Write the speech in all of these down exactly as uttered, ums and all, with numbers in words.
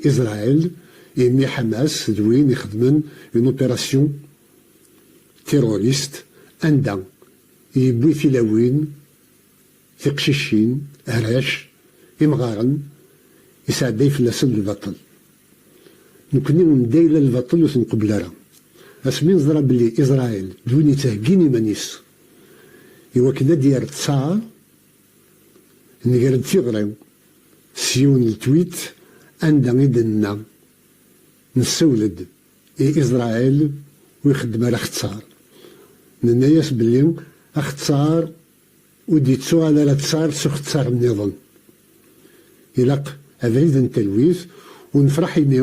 Israël, imi Hamas d win ixedmen une opération terroriste anda yewwi tilawin, tiqcicin, arrac, imɣaren, isɛedday fell-asen lbaṭel. Nekni anda yella lbaṭel ur t-nqebbel ara. Asmi neẓra belli Israël d win yettheggin iman-is i wakken ad d-yerr ttaṛ, nger-d tiɣri s yiwen n tweet anda i d-nenna nessawel-d i Israël ur ixeddem ara axeṣṣar. Nenna-yas belli axeṣṣar ur d-yettuɣal ara ttaṛ s uxeṣṣar nniḍen. Ilaq abrid n talwit, u nefreḥ imi,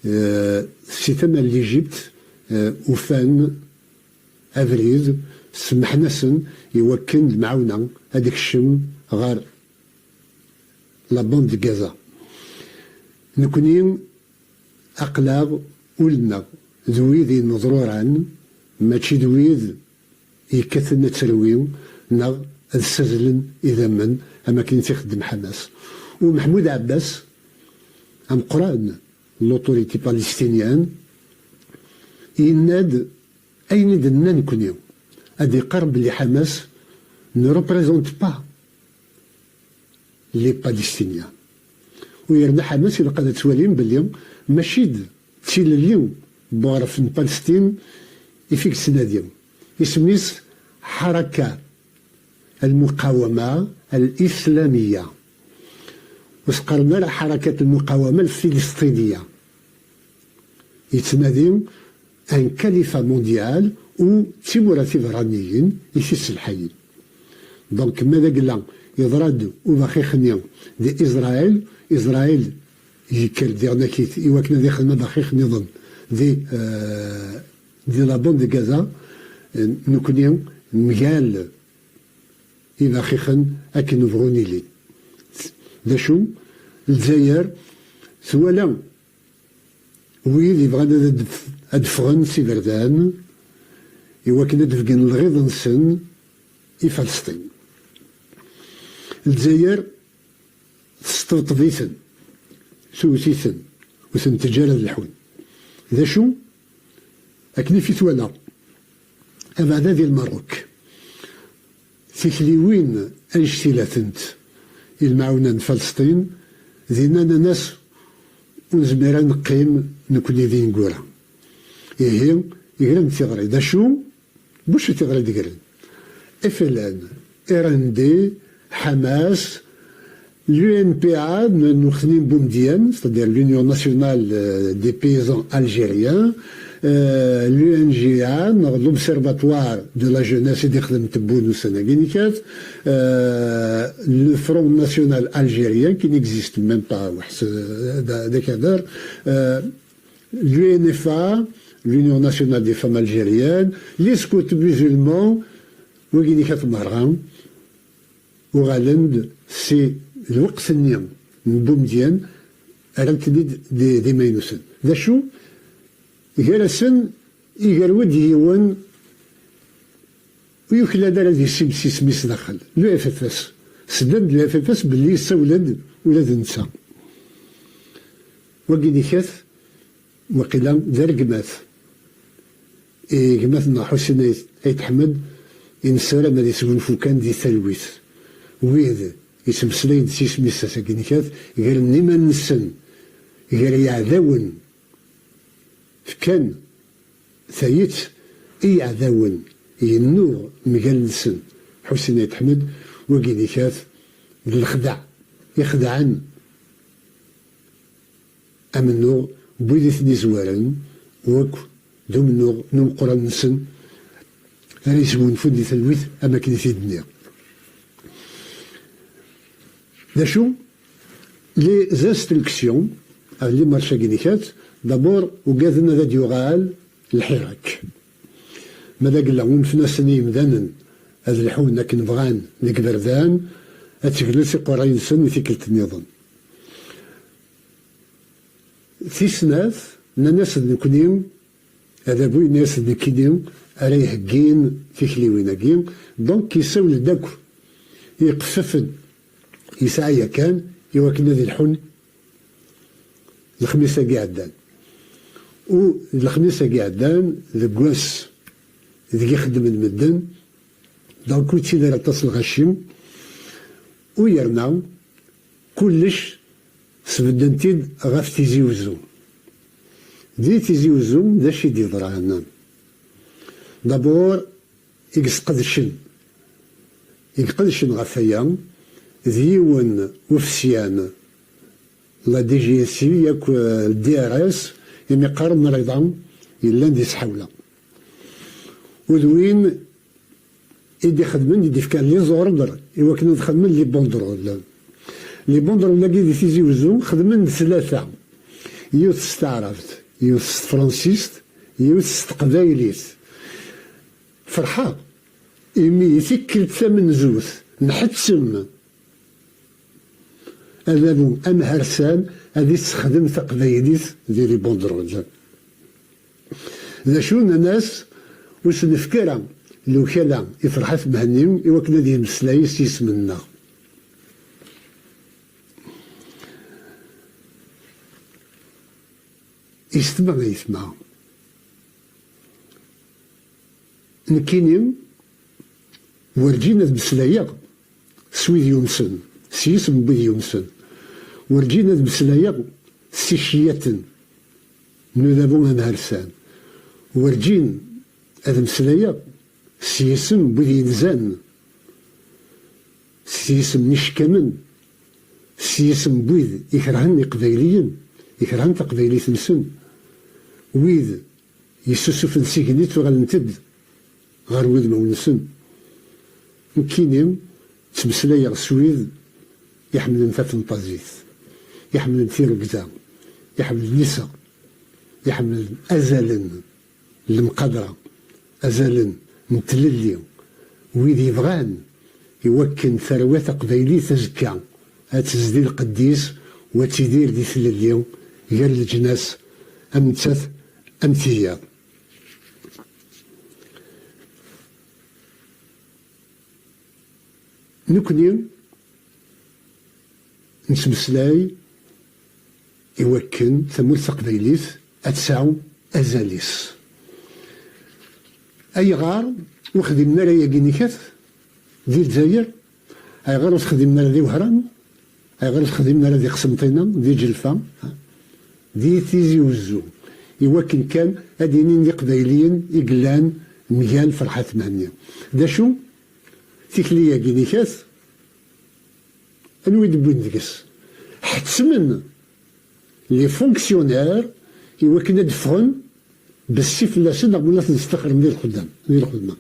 eh, si tama n l'Égypte, eh, ufan abrid, semmḥen-asen i wakken lemɛawna ad ikcem ɣer la bande de Gaza. Nekni aql-aɣ ul-nneɣ d wid ineḍruran, mačči d wid yekkaten ad terwi neɣ ad ssazzlen idammen am akken i tt-ixeddem Hamas. U Meḥmud Ɛebbas, ameqqran n l'autorité palestinienne, yenna-d ayen i d-nenna nekni, ad iqqar belli Hamas ne représente pas les Palestiniens. U yerna Hamas ilaq ad twalim belli mačči d tilelli n uɣref n Palestin i fi yettnadi. Isem-is Ḥaraka al-Muqawama al-Islamiyya. Ur s-qqaren ara Ḥarakat al-Muqawama al-Filistiniya. Yettnadi un kalifa mondyal u d timura tiberraniyin i t-isselḥayen. Donc, ma d agella yeḍra-d ubaxix-nni di Israël, Israël yekker diɣen akit i wakken ad ixdem abaxix nniḍen di, eh, di la bande de Gaza, eh, nekni mgal ibaxixen akken bɣun ilin. D acu? Lezzayer twala wid yebɣan ad, ad ffɣen s iberdan i wakken ad d-bgen lɣiḍ-nsen i Falesṭin. Lezzayer tesṭebṭeb-iten, tewwet-iten, ur ten-teǧǧa ara ad lḥun. D acu? Akken i fi twala, abeɛda di Lmerruk, tikliwin annect-ilatent i lemɛawna n Falesṭin, dinna nnan-as ur nezmir ad neqqim nekni d ineggura. Ihi, gren-d tiɣri. D acu? Buc i tiɣri d-gren? F L N, R N D, Hamas, l'U N P A n, n uxni n Bumedyen, c'est-à-dire l'Union nationale, euh, des paysans algériens, euh, l'U N G A, neɣ l'Observatoire de la jeunesse i d-ixdem Tebboune ussan-agi n ikat, euh, le Front national algérien, qui n'existe même pas, weḥs-, euh, d, d akadar, euh, l'U N F A, l'Union nationale des femmes algériennes, les scouts musulmans, wigi n ikat merra, uɣalen-d si lweqt-nni n Bumedyen, rran-ten-id d, d imaynuten. D acu? Gar-asen, igerrud yiwen ur yuklal ara ad yessimsi isem-is daxel, le F F S. Slan-d le F F S belli yessawel-d ula d netta. Wagi n ikat, waqila d aregmat. I gma-tneɣ Ḥusin Ayt, Ayt Ḥmed, i nessaram ad yesgunfu kan di talwit. Wid yettmeslayen s yisem-is ass-agi n ikat, gren iman-nsen gar yeɛdawen, fkan tayet i yeɛdawen, yennuɣ mgal-nsen Ḥusin Ayt Ḥmed, wagi n ikat d lexdeɛ, ixdeɛen amennuɣ n wid i ten-izwaren, wakk d umennuɣ n umeqqran-nsen ara yesgunfun di talwit, am akken i t-id-nniɣ. D acu? Les instructions, ah, les marches-agi n ikat, d'abord, ugaden ad d-yuɣal lḥirak. Ma d agella unfen-asen i yimdanen ad lḥun akken bɣan deg iberdan, ad teglu s iqerray-nsen i tikkelt nniḍen. Tis snat, nnan-as d nekni, adabu yenna-as d nekkini ara iheggin tikliwin-agi, donc yessawel-d akk i iqeffafen yesɛa yakan i wakken ad lḥun Lexmis-agi iɛeddan. U d lexmis-agi iɛeddan, deg wass deg ixeddmen medden, donc ur yettili ara aṭas n lɣaci, u yerna kullec sbedden-t-id ɣef Tizi Uzzu. Di Tizi Uzzu, d acu i d-yeḍran? D'abord, i yesqedcen, i iqedcen ɣef waya, d yiwen ufesyan, la D G S I, yakk, euh, D R S, imi qqaren Rida yellan di Sḥawla. U d win i d-ixedmen, i d-ifkan les ordres i wakken ad xedmen les banderoles. Les banderoles-agi di Tizi Uzzu xedmen tlata, yiwet s taɛrabt, yiwet s tefransist, yiwet s teqbaylit. Ferḥeɣ imi i tikkelt tamenzut nḥettem adabu amharsan ad issexdem taqbaylit di les banderoles. D acu nnan-as? Ur s-nefk ara lewkala i Ferḥat Mhenni i wakken ad yemmeslay s yisem-nneɣ. Yessetma, ayetma, nekkini werǧin ad meslayeɣ s wid yumsen, s yisem n wid yumsen. Werǧin ad meslayeɣ s iceyyaten n udabu amharsan. Werǧin ad meslayeɣ s yisem n wid yenzan, s yisem n icekkamen, s yisem n wid ikerhen Iqbayliyen, ikerhen taqbaylit-nsen, wid yessusufen s igenni, ttwaɣalen-d ɣer wudmawen-nsen. Nekkini ttmeslayeɣ s wid iḥemmlen tafenṭazit, iḥemmlen tirugza, iḥemmlen iseɣ, iḥemmlen azalen n lemqadra, azalen n tlelli, wid yebɣan i wakken tarwa taqbaylit azekka ad tezdi lqedd-is u ad tidir di tlelli gar leǧnas am nettat am tiyaḍ. Nekkni nettmeslay i wakken tamurt taqbaylit ad tesɛu azal-is. Ayɣer ur xdimen ara ayagi nikat di Lezzayer? Ayɣer ur t-xdimen ara di Wehran? Ayɣer ur t-xdimen ara di Qsenṭina, di Ǧelfa, di Tizi Uzzu, i wakken kan ad inin d Iqbayliyen i yellan mgal Ferḥat Mhenni? D acu tikli-agi nikat? Anwa i d-wwin deg-s? Ḥettmen les fonctionnaires i wakken ad d-ffɣen bessi fell-asen neɣ wala ad ten-staxren di lxedma, di lxedma.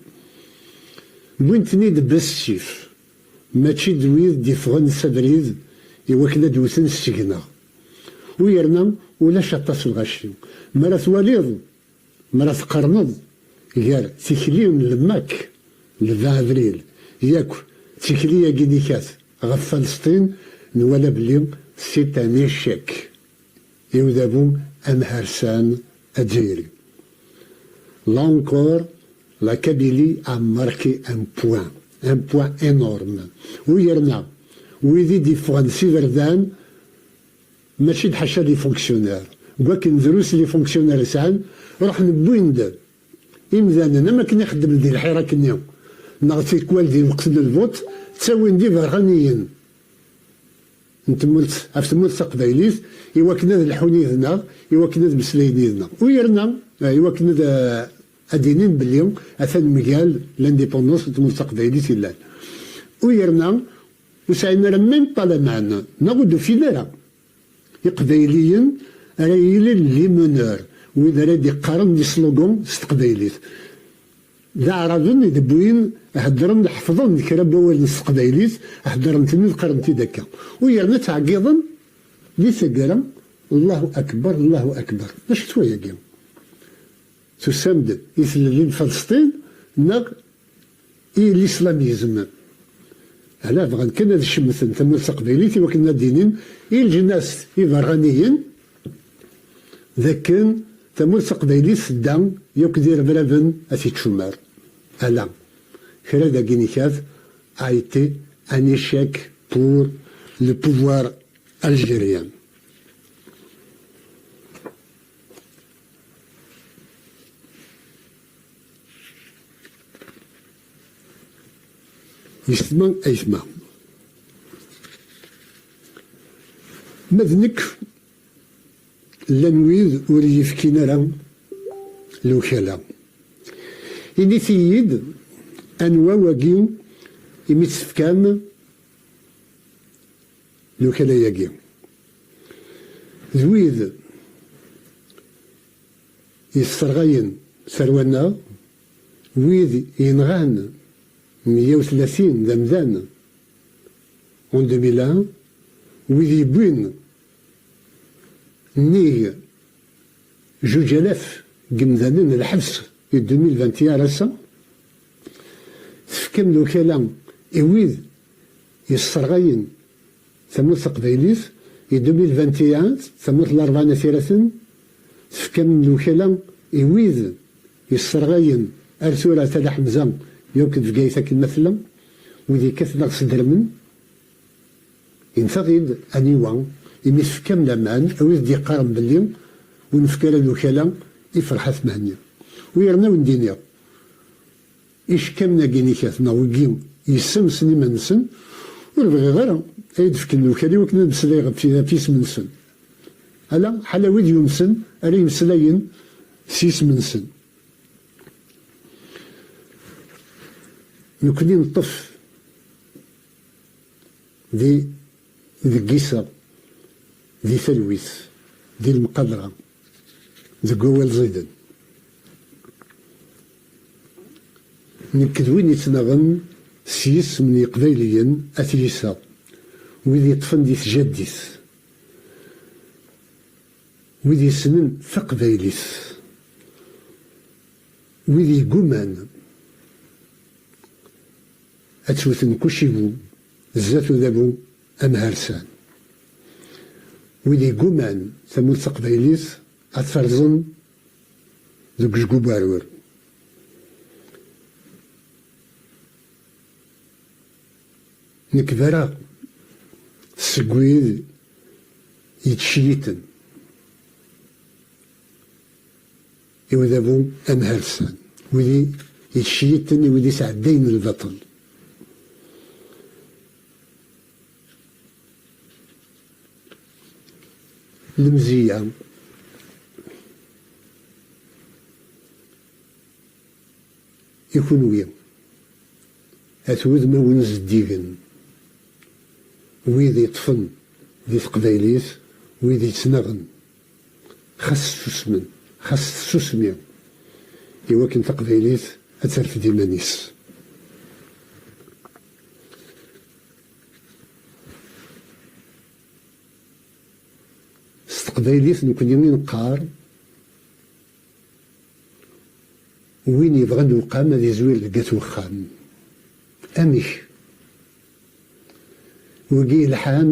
Wwin-ten-id bessi, mačči d wid d-iffɣen s abrid i wakken ad d-wten seg-neɣ. U yerna ulac aṭas n lɣaci. Mi ara twaliḍ, mi ara tqarneḍ gar tikli n le MAK, le vingt avril, yakk tikli-agi nikat ɣef Falesṭin, nwala belli c'est un échec i udabu amharsan azzayri. Là encore, la Kabylie a marqué un point, un point énorme. U yerna, wid i d-iffɣen s iberdan, mačči d ḥaca les fonctionnaires. Deg wakken drus les fonctionnaires i sɛan, ruḥen wwin-d imdanen am akken ixeddmen di lḥirak-nni, neɣ tikwal di lweqt n lbuṭ, ttawin-d iberɣaniyen n tmurt, ɣef tmurt taqbaylit, i wakken ad lḥun yid-neɣ, i wakken ad meslayen yid-neɣ. U yerna, eh, i wakken ad, eh, ad inin belli atan mgal l'indépendance n tmurt taqbaylit yellan. U yerna, ur sɛin ara même pas lameɛna, neɣ ur d-ufin ara Iqbayliyen ara yilin les meneurs, wid ara d-iqqaren les slogans s teqbaylit. D aɛraben i d-wwin, heddren, ḥefḍen kra n wawalen s teqbaylit, heddren-ten-id, qqaren-t-id akka. U yerna ttɛeggiḍen di taggara, Allahu akbar, Allahu akbar. D acu-t wayagi? Tusam-d i tlelli n Falesṭin neɣ i l'islamisme? Ala, bɣan kan ad cemmten tamurt taqbaylit i wakken ad d-inin i leǧnas iberraniyen d akken tamurt taqbaylit tedda yakk d irebraben at ičumar. Ala, kra dagi nikat a été un échec pour le pouvoir algérien. Yesma aytma. Ma d nekk, llan wid ur iyi-fkin ara lewkala. Init-iyi-d anwa wagi imi tt-tefkam lewkala-agi. D wid yesserɣayen tarwa-nneɣ, wid yenɣan meyya u tlatin d amdan en deux mille un, wid yewwin nnig juj alaf n yemdanen n lḥebs i deux mille vingt et un ar ass-a, tefkam lewkala i wid yesserɣayen tamurt taqbaylit i deux mille vingt et un, tamurt n Larebɛa n At Yiraten, tefkam lewkala i wid yesserɣayen ar tura Tala Ḥemza yakk d Bgayet akken ma tella, wid yekkaten ad ɣ-sdermen. Intaɣ-id aniwa imi tefkam laman, a wid d-yeqqaren belli ur nefki ara lewkala i Ferḥat Mhenni. U yerna wen-d-iniɣ, icekkamen-agi n ikat neɣ wigi yessamsen iman-nsen, ur bɣiɣ ara ad d-fken lewkala i wakken ad meslayeɣ ɣef, ɣef yisem-nsen. Ala, ḥala wid yumsen ara yemslayen s yisem-nsen. Nekkni neṭṭef di, deg yiseɣ, di talwit, di lemqadra, deg wawal ẓiden. Nekk d win yettnaɣen s yisem n Yeqbayliyen at yiseɣ, wid yeṭṭfen di tjaddit, wid yessnen taqbaylit, wid yegguman ad tt-wten kucibu zdat udabu amharsan, wid yegguman tamurt taqbaylit ad tt-rẓen deg ujgu n uɛrur. Nekk baraɣ seg wid yettceyyiṭen i udabu amharsan, wid yettceyyiṭen i wid yesɛeddayen lbaṭel. Lemzeyya i kunwi, at wudmawen zeddigen, wid yeṭṭfen di teqbaylit, wid yettnaɣen, xas susmen, xas tsusmi, i wakken taqbaylit ad terfed iman-is. S teqbaylit nekkni i neqqar, win yebɣan lewqam ad yezwir deg at wexxam. Amek? Wigi yelḥan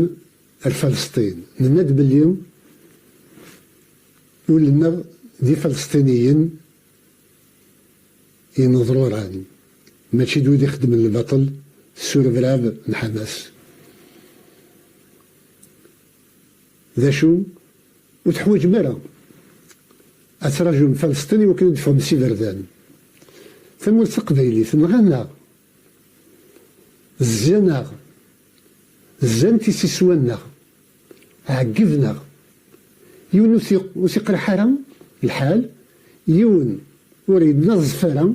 ar Falesṭin. Nenna-d belli ul-nneɣ d Ifalesṭiniyen ineḍruran, mačči d wid ixeddmen lbaṭel s urebrab n Ḥamas. D acu? Ur teḥwaǧem ara ad traǧum Falesṭin i wakken ad d-teffɣem s iberdan. Tamurt taqbaylit nɣan-aɣ, zzan-aɣ, zzan tisiswa-nneɣ, ɛeggben-aɣ. Yiwen ur t-, ur t-iqerreḥ ara lḥal, yiwen ur yenaẓef ara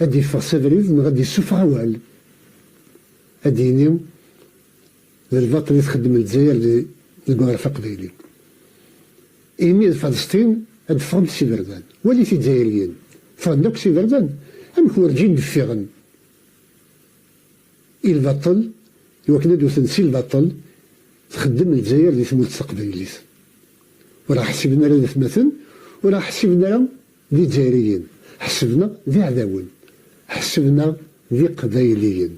ad d-yeffeɣ s abrid neɣ ad d-yessufeɣ awal, ad d-yini d lbaṭel i txeddem Lezzayer di, deg uɣref aqbayli. Imi d Falesṭin ad d-ffɣent s iberdan. Walit Izzayriyen, ffɣen akk s iberdan. Amek werǧin d-ffiɣen i lbaṭel, iwakken ad wten si lbaṭel, txeddem Lezzayer di tmurt taqbaylit. Ur aɣ-ḥsiben ara d atmaten, ur aɣ-ḥsiben ara d Izzayriyen. Ḥesben-aɣ d iɛdawen. Ḥesben-aɣ d Iqbayliyen.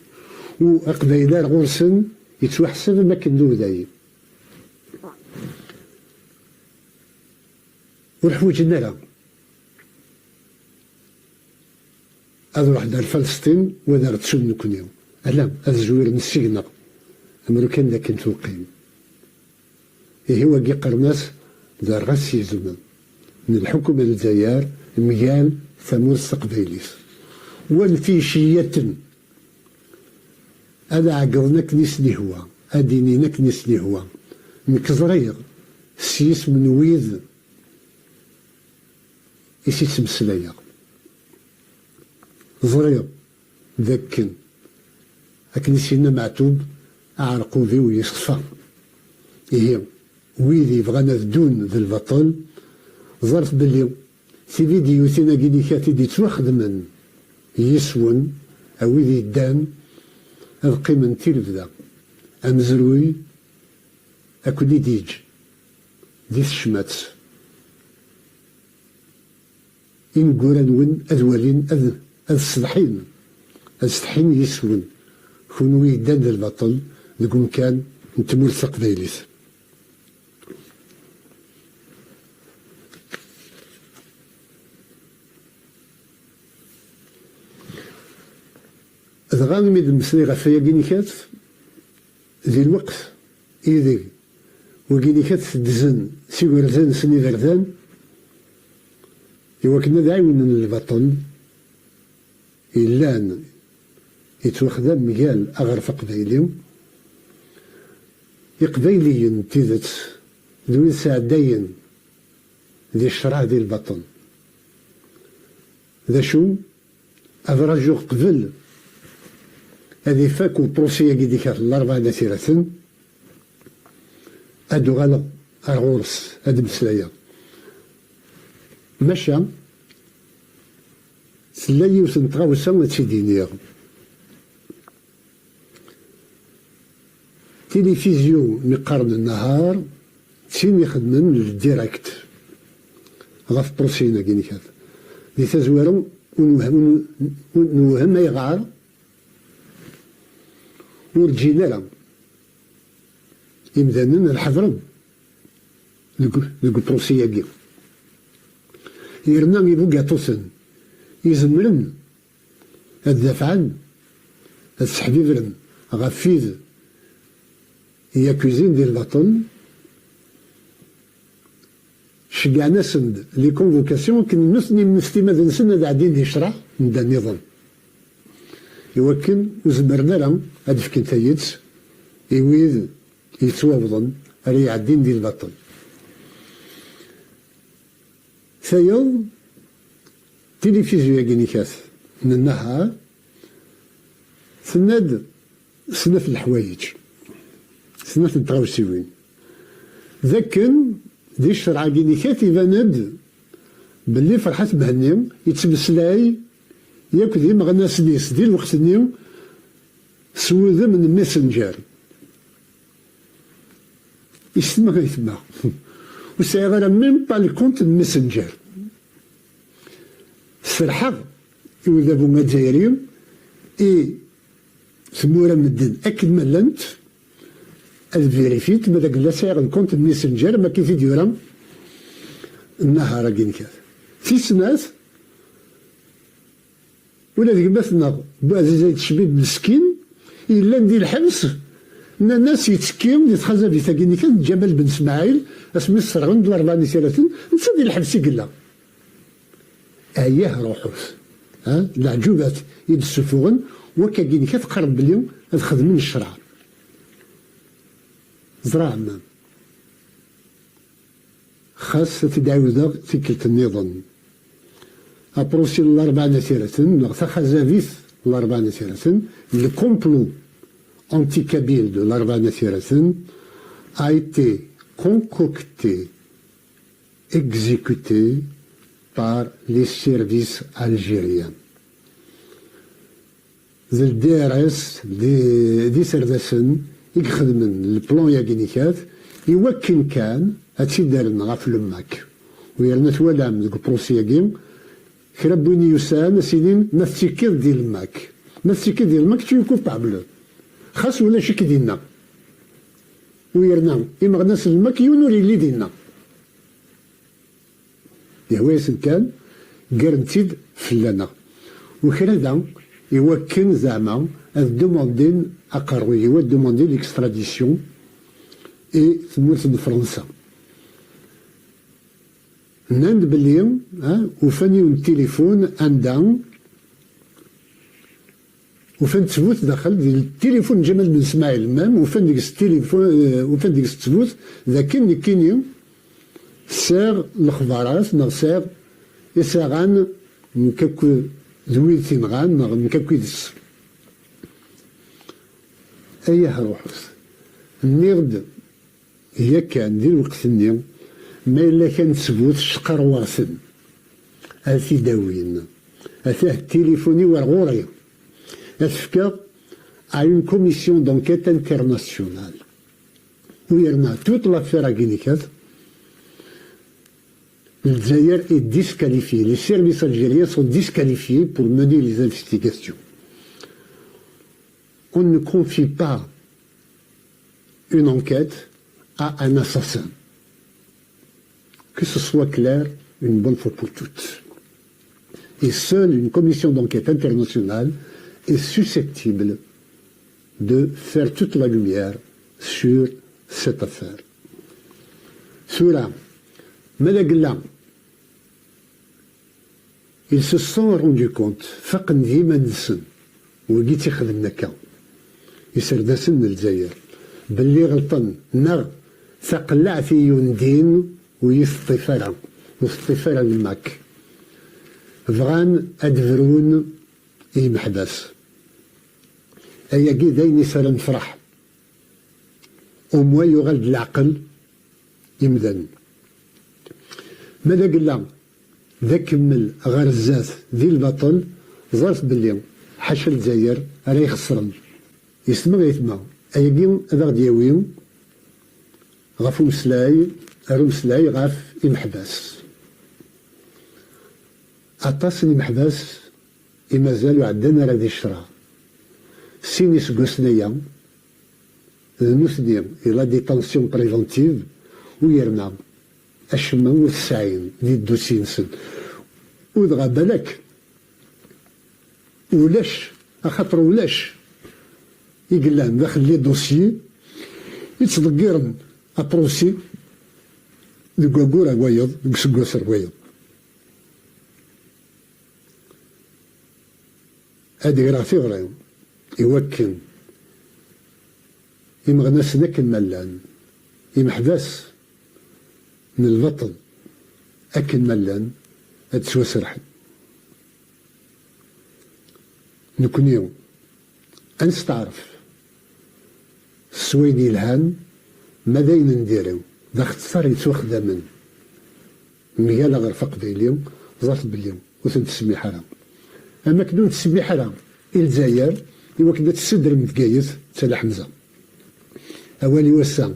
U Aqbayli ar ɣur-sen yettwaḥsab am akken d uday. Ur ḥwaǧen ara ad ruḥen ar Falesṭin u ad aɣ-ttun nekkni. Ala, ad zwiren seg-neɣ, am lukan d akken tuqim. Ihi wagi qqaren-as d racisme n lḥukuma n Lezzayer mgal tamurt taqbaylit. Walit iceyyaten, ad ɛeggḍen akken i sen-ihwa, ad d-inin akken i sen-ihwa. Nekk ẓriɣ s yisem n wid i s-ittmeslayeɣ. Ẓriɣ d akken, akken i s-yenna Meɛtub, aɛerqub-iw yeṣfa. Ihi, wid yebɣan ad ddun d lbaṭel, ẓret belli tividyutin-agi-nni i d-yettwaxedmen yis-wen, a wid yeddan, ad qqiment i lebda. Amezruy ad ken-id-yeǧǧ di tecmat. Ineggura-nwen ad walin, ad, ad setḥin, ad setḥin yis-wen, kunwi yeddan d lbaṭel deg umkan n tmurt taqbaylit. Dɣa, mi d-mmeslay ɣef wayagi-nni kat, di lweqt ideg wigi-nni kat teddzen s igerdan-nsen iberdan, iwakken ad ɛiwnen lbaṭel yellan yettwaxdam mgal aɣref aqbayli, Iqbayliyen n tidet d wid sɛeddayen di ccṛeɛ di lbaṭel. D acu? Ad rajuɣ qbel ad ifak uprussi-agi d-ikat Larebɛa n At Iraten, ad uɣaleɣ ar ɣur-s ad d-mmeslayeɣ. Maca, tella yiwet n tɣawsa ad tt-id-iniɣ. Tilifizyu mi qqaren Nnahar, d tin ixedmen le direct ɣef prusiyen-agi n kat. Di tazwara, ur newhem, ur newhem ayɣer ur ǧǧin ara imdanen ad ḥedṛen deg, deg uprusi-agi. Yerna ibugaṭuten izemren ad dafɛen, ad sseḥbibren ɣef wid yakuzin di lbaṭel, ceggɛen-asen-d les convocations akken nutni s timmad-nsen ad ɛeddin di ccṛeɛ n da nniḍen, iwakken ur zemren ara ad fken tayet i wid yettwawḍen ara iɛeddin di lbaṭel. Tayeḍ, tilifizyu-agi n kat n Nnahar, tenna-d snat n leḥwayeǧ, snat n tɣawsiwin. D akken di ccreɛ-agi n kat iban-d belli Ferḥat Mhenni yettmeslay yakk d imeɣnasen-is di lweqt-nni s wudem n Messenger. Isma, isma. Ur sɛiɣ ara même pas le compte n Messenger. Serḥeɣ i udabu azzayri, i tmura medden akken ma llant, ad vérifiet ma d agella sɛiɣ le compte n Messenger, ma akka i t-id-yura Nnahar-agi n kat. Tis snat, ula d gma-tneɣ Buɛziz Ayt Cbib meskin, yellan di lḥebs, nnan-as yettekki di txazabit-agi n kat, Ǧamal Ben Smaɛil, asmi sserɣen-d Larebɛa n At Iraten, netta di lḥebs i yella. Ayah ruḥut. Ha? Leɛǧubat i d-ssufuɣen, wakkagi n kat qqaren belli ad xedmen ccreɛ. Ẓra ɛemma. Xas ad t-id-ɛiwdeɣ tikkelt nniḍen. Aprusi n Larebɛa n At Iraten, neɣ taxazabit n Larebɛa n At Iraten, le complot anti-kabyle de Larebɛa n At Iraten a été concocté, exécuté par les services algériens. D le D R S, d, d iserdasen i ixedmen le plan-agi n kat, iwakken kan ad tt-id-rren ɣef le MAK. U yerna twalam deg uprusi-agi, kra n win yusan, ad s-inin, ma tettikkiḍ di le MAK. Ma tettikkiḍ di le MAK, tu es coupable. Xas ulac-ik dinna. U yerna, imeɣnasen n le MAK, yiwen ur yelli dinna. Yehwa-yasen kan, ggaren-tt-id fell-aneɣ. U kra da, iwakken zeɛma ad demandin aqerruy-iw, ad demandin l'extradition i tmurt n Fransa. Nnan-d belli, ha, ufan yiwen n tilifun anda Ufan ttbut daxel di tilifun n Ǧamal Ben Smaɛil, même, ufan deg-s tilifun, eh, ufan deg-s ttbut, d akken nekkini sɛiɣ lexbarat, neɣ sɛiɣ isaɣan nekk akk d wid t-inɣan, neɣ nekk akk yid-s. Ayah ruḥet. Nniɣ-d yakan di lweqt-nni, ma yella kan ttbut, cqarwaɣ-ten. Ad t-id-awin. Atah tilifun-iw ar ɣur-i. Ad t-fkeɣ à une commission d'enquête internationale. U yerna toute l'affaire-agi-nni, Lezzayer est disqualifiée. Les services algériens sont disqualifiés pour mener les investigations. On ne confie pas une enquête à un assassin. Que ce soit clair une bonne fois pour toutes. Et seule une commission d'enquête internationale est susceptible de faire toute la lumière sur cette affaire. Tura, ma d agella, ils se sont rendu compte, faqen d yiman-nsen, wigi tt-ixedmen akka, iserdasen n Lezzayer, belli ɣelṭen, neɣ taqellaɛt i yundin ur yi-teṭṭif ara, ur teṭṭif ara lmak. Bɣan ad d-brun i yimeḥbas. Ayagi d ayen i s ara nefreḥ. Umwa yuɣal-d leɛqel imdanen. Ma d agella d akemmel ɣer zdat di lbaṭel, ẓret belli ḥaca Lezzayer ara ixeṣren. Yesma ayetma, ayagi ad aɣ-d-yawi ɣef umeslay, ar umeslay ɣef imeḥbas. Aṭas n imeḥbas i mazal ur ɛeddan ara di ccreɛ. Sin iseggasen aya, d nutni i la détention préventive, u yerna acemma ur t-sɛin di ddusi-nsen. U dɣa balak ulac, axaṭer ulac i yellan daxel les dossiers i ttḍeggiren aṭrusi deg waggur ar wayeḍ, deg useggas ar wayeḍ. Ad greɣ tiɣri i wakken imeɣnasen akken ma llan, imeḥbas n lbaṭel akken ma llan, ad ttwaserḥen. Nekni ad nesteɛref s wayen yelhan, ma d ayen n diri, d axeṣṣar yettwaxdamen mgal aɣref aqbayli, ẓret belli ur ten-ttsemmiḥ ara. Am akken ur nettsemmiḥ ara i Lezzayer i wakken ad tessedrem Bgayet d Tala Ḥemza. Awal-iw ass-a